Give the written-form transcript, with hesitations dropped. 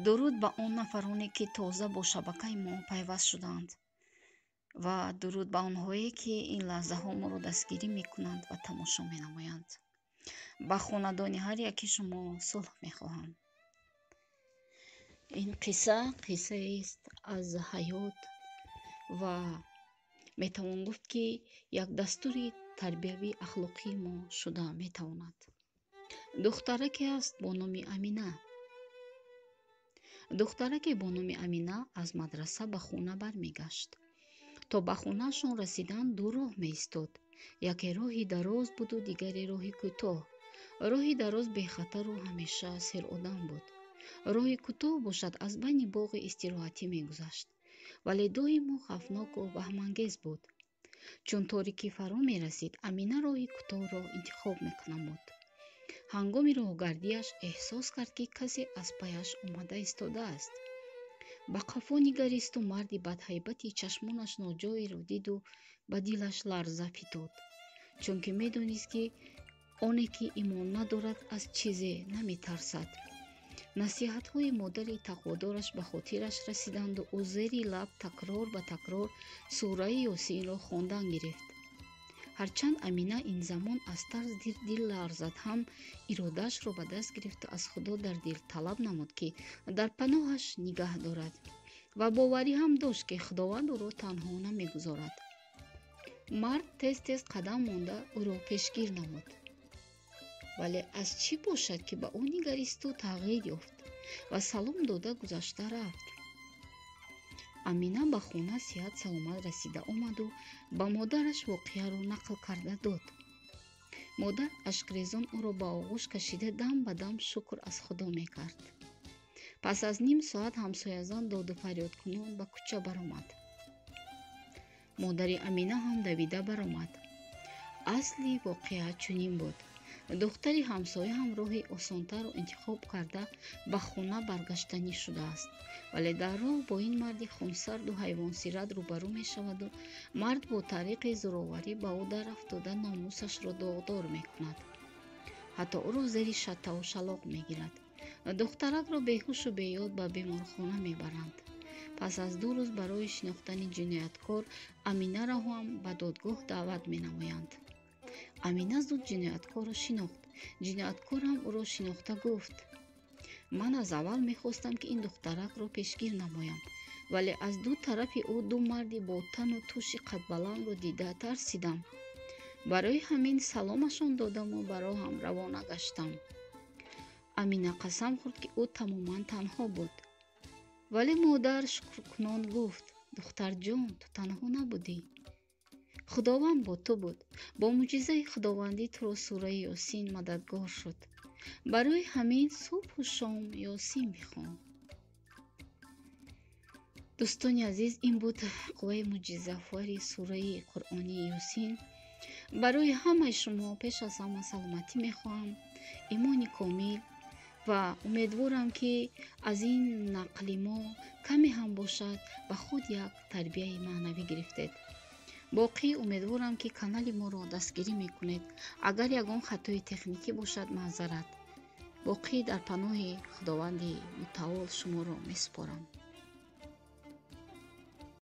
Дуруд ба он нафароне, ки тоза бо шабакаи мо пайваст шуданд, ва дуруд ба онҳое, ки ин лаҳзаҳо моро дастгирӣ мекунанд ва тамошо менамоянд. Ба хонадони ҳар яки шумо сулҳ мехоҳам. Ин қисса қиссаест аз ҳаёт ва метавон гуфт, ки як дастури тарбиявии ахлоқии мо шуда метавонад. Духтараке аст бо номи Амина. Духтараке бо номи Амина аз мадраса ба хона бармегашт. То ба хонаашон расидан ду роҳ меистод. Яке роҳи дароз буду дигаре роҳи кӯтоҳ. Роҳи дароз бехатару ҳамеша серодам буд. Роҳи кӯтоҳ бошад аз байни боғи истироҳатӣ мегузашт, вале доимо хавфноку ваҳмангез буд. Чун торикӣ фаро мерасид, Амина роҳи кӯтоҳро интихоб менамуд. Ҳангоми роҳгардиаш эҳсос кард, ки касе аз паяш омада истодааст. Ба қафо нигаристу марди бадҳайбати чашмонаш ноҷоеро диду ба дилаш ларза фитод, чунки медонист, ки оне ки имон надорад, аз чизе наметарсад. Насиҳатҳои модари тақводораш ба хотираш расиданду ӯ зери лаб такрор ба такрор сураи Ёсинро хондан гирифт. Ҳарчанд Амина ин замон аз тарс дил ларзад ҳам, иродаашро ба даст гирифту аз Худо дар дил талаб намуд, ки дар паноҳаш нигаҳ дорад, ва боварӣ ҳам дошт, ки Худованд ӯро танҳо намегузорад. Мард тез-тез қадам монда ӯро пешгир намуд. Вале аз чӣ бошад, ки ба ӯ нигаристу тағйир ёфт ва салом дода гузашта рафт. Амина ба хона сиҳат саломат расида омаду ба модараш воқеаро нақл карда дод. Модар ашкрезон ӯро ба оғӯш кашида дам ба дам шукр аз Худо мекард. Пас аз ним соат ҳамсоязан доду фарёдкунон ба кӯча баромад. Модари Амина ҳам давида баромад. Асли воқеа чунин буд. Духтари ҳамсоя ҳам роҳи осонтарро интихоб карда ба хона баргаштанӣ шудааст, вале дар роҳ бо ин марди хунсарду ҳайвонсират рӯбарӯ мешаваду мард бо тариқи зӯроварӣ ба ӯ дар афтода номусашро доғдор мекунад. Ҳатто ӯро зери шаттаву шалоқ мегирад. Духтаракро беҳушу беёд ба беморхона мебаранд. Пас аз 2 рӯз барои шинохтани ҷинояткор Аминаро ҳам ба додгоҳ даъват менамоянд. Амина зуд ҷинояткорро шинохт. Ҷинояткор ҳам ӯро шинохта гуфт: ман аз аввал мехостам, ки ин духтаракро пешгир намоям, вале аз ду тарафи ӯ ду марди бо тану тӯши қадбаландро дида тарсидам. Барои ҳамин саломашон додаму ба роҳам равона гаштам. Амина қасам хӯрд, ки ӯ тамоман танҳо буд. Вале модар шукркунон гуфт: духтарҷон, ту танҳо набудӣ. Худованд бо ту буд. Бо мӯъҷизаи худовандӣ туро сураи Ёсин мададгор шуд. Барои ҳамин субҳу шом Ёсин бихон. Дӯстони азиз, ин буд қувваи мӯъҷизафари сураи қуръонии Ёсин. Барои ҳамаи шумо пеш аз ҳама саломатӣ мехоҳам, имони комил, ва умедворам, ки аз ин нақли мо каме ҳам бошад ба худ як тарбияи маънавӣ гирифтед. Боқӣ умедворам, ки канали моро дастгирӣ мекунед. Агар ягон хатои техникӣ бошад, маъзарат. Боқӣ дар паноҳи Худованди мутаол шуморо месупорам.